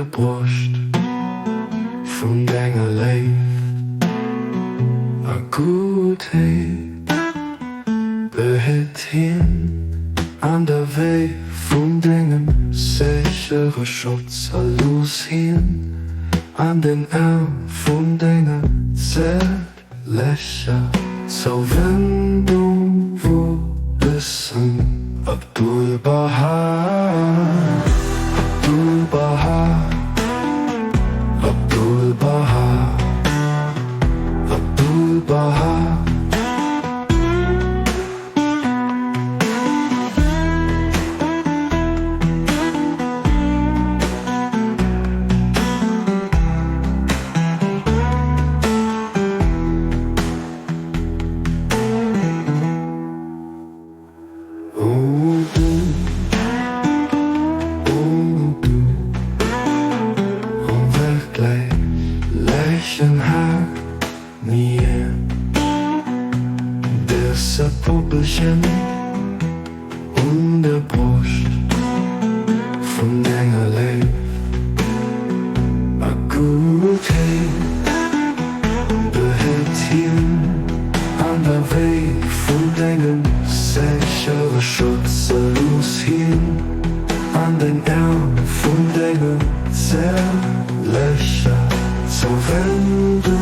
der Broscht vun denger Léift a Guttheet. Behitt hien an der Wéi vun dengem séchere Schutz a looss hien an den Aarm vun denger Zäertlecher Zouwendung wuessen. Abdu'l-Bahá, Abdu'l-Bahá, Abdu'l-Bahá, Abdu'l-Bahá. O du, o du, onvergleichlichen Harmonie, Dëse Puppelchen un der Broscht vun denger Léift a Guttheet, Behält hien an der Wéi vun dengem séchere Schutz, a looss hien an den Äerm vun denger zärtlecher Zouwendung.